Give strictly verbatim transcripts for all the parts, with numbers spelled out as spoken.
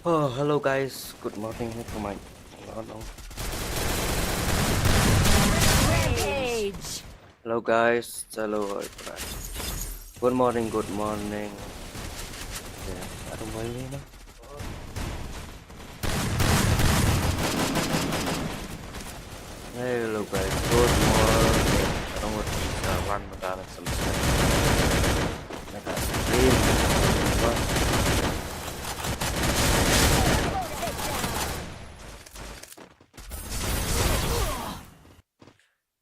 Oh, hello guys, good morning. Ito, Mike. Hello, hello. Rampage. Hello guys, hello. Good morning, good morning. Yeah, I don't know, you know. Hello guys, good morning. Ano mo sa wan magana sa mga naka-stream.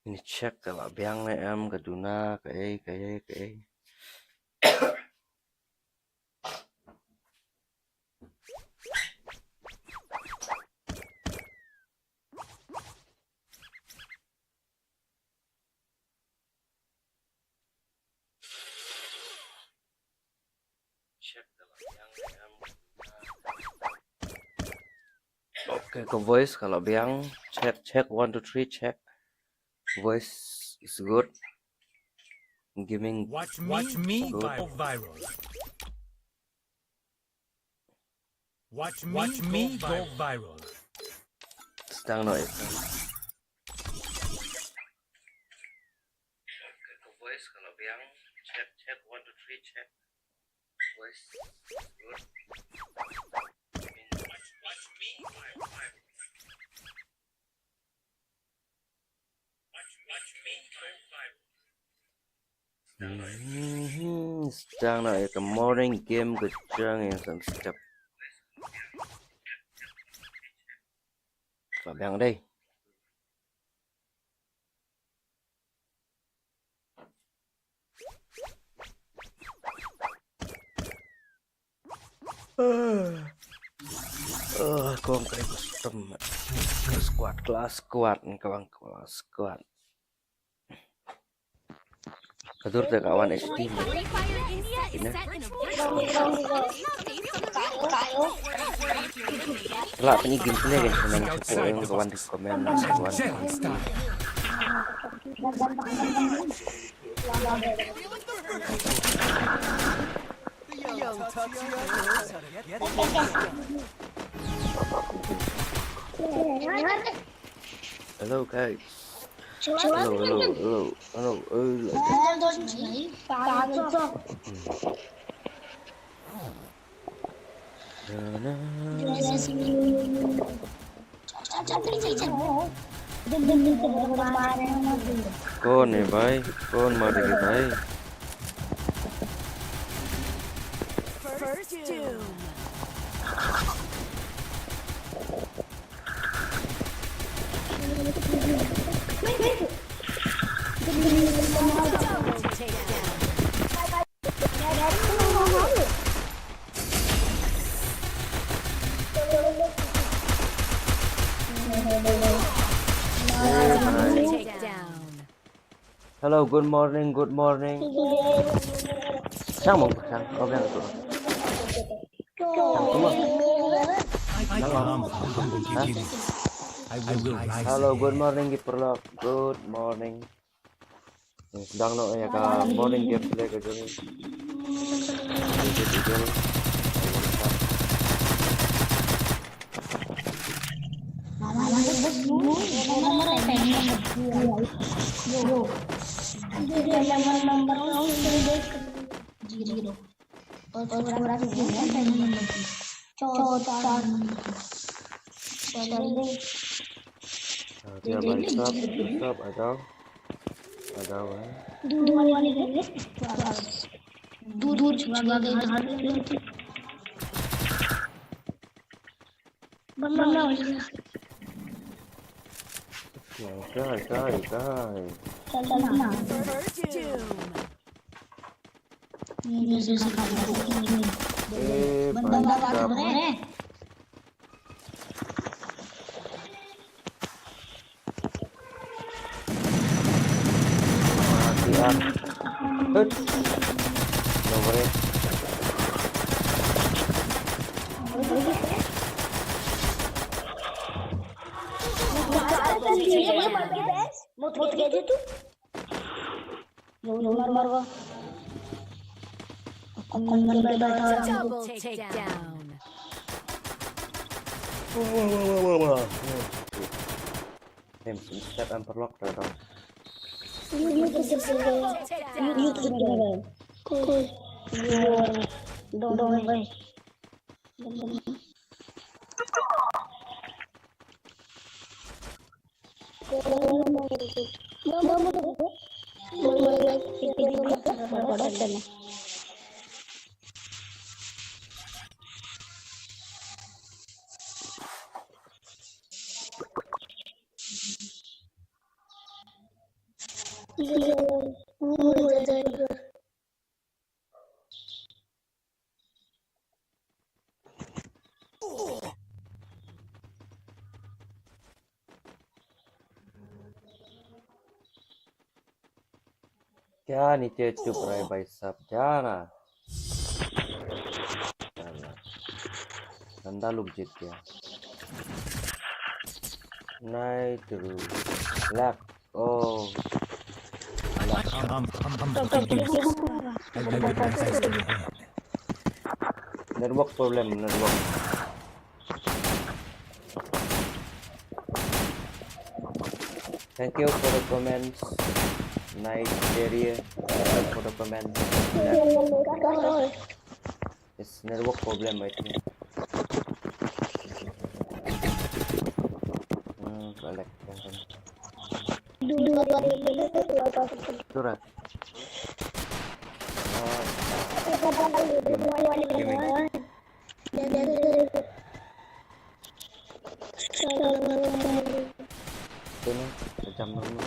Ini check ka la biang ne em ka duna ka ei ka ei ka ei. Okay, ka voice ka la biang. Check, check, one, two, three, check. Voice is good. Gaming. Watch me, watch me go viral. Watch me, watch me go viral. Stang no. Voice ka la biang. Check, check, one, two, three, check. Voice. Good. Watch, watch me. Mhm, stang na ïa ka morning game ka jong ïa san step. Ka biang dei. Ah, kong kai custom. Class squad, class squad, ni ka bang class squad. Ka dur te ka wan H P. Ine. Lah, pynïa gameplay kan, senang check ïa ka wan di comment, ka wan. Hello guys. Hello, hello, hello, hello, hello. कौन है भाई? कौन मारेगा भाई? First doom. Double takedown. Double takedown. Hello, good morning, good morning. Chang mong chang. Oh, biang tu. Chang tu mah. Chang mong. Ha? Hello, good morning, ki paralok. Good morning. Sdang noh ïa ka morning gameplay ka jong ngi. Dia baik sap, sap, ada. Ada, eh. दूर दूर छुआ गए घर। बंदा हो गया। काय, काय, काय, काय? चल ना। First doom. ये जैसे ए, बंदा भाई बात साहब। हो रहे हैं। Mati ah. Hut. Nomor ni. Double takedown. Wah, wah, wah, wah, wah, wah. Em, step em perlok dah, dah. You, you can just, uh, you, you can, uh, cool. You, uh, don't, don't worry. Kya niche chup rahe bhai sahab, jana. Jana. Ganda look jeet gaya. Nahi true. Left. Oh. Left. Network problem, network. Thank you for the comments, Nigeria. Thank you for the comments. It's network problem, I think. Hmm, balik. Turret. Sini, macam mana?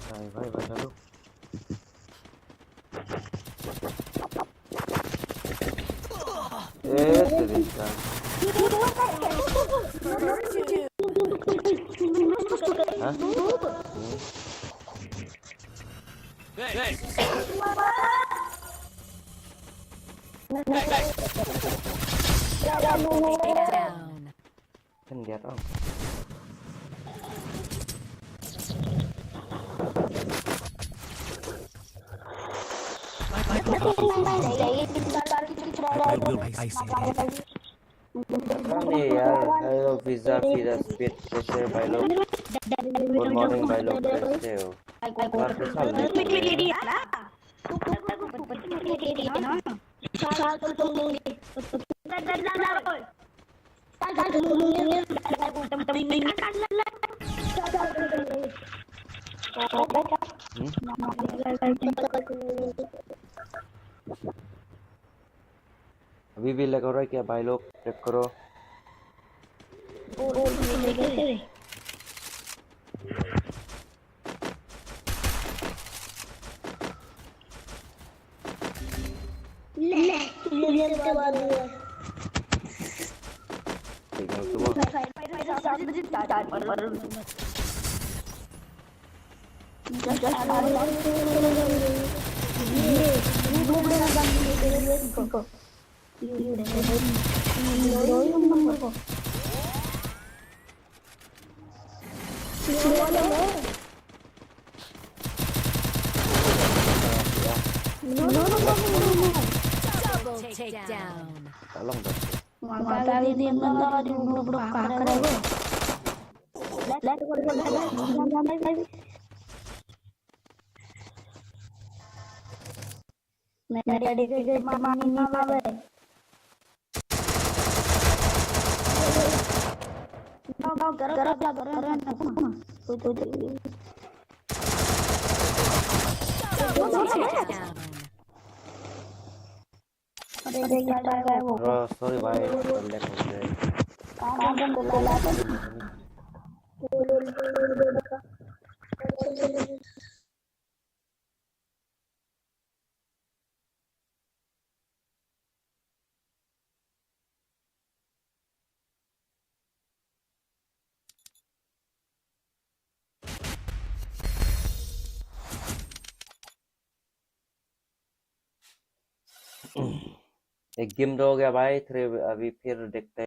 Bye, bye, bye, lalu. Eh, cerita. Hah? Hmm. Kan dia tahu. Kami ya, hello, visa, visa, speed, pressure, by low. Good morning, by low, pressure. Mar ke sal ni. अभी भी लगा रहा है क्या भाई लोग? चेक करो। Double takedown. Tolong dong. Oh, sorry, bhai. Lag ho gaya. एक गेम तो हो गया भाई, फिर अभी फिर देखते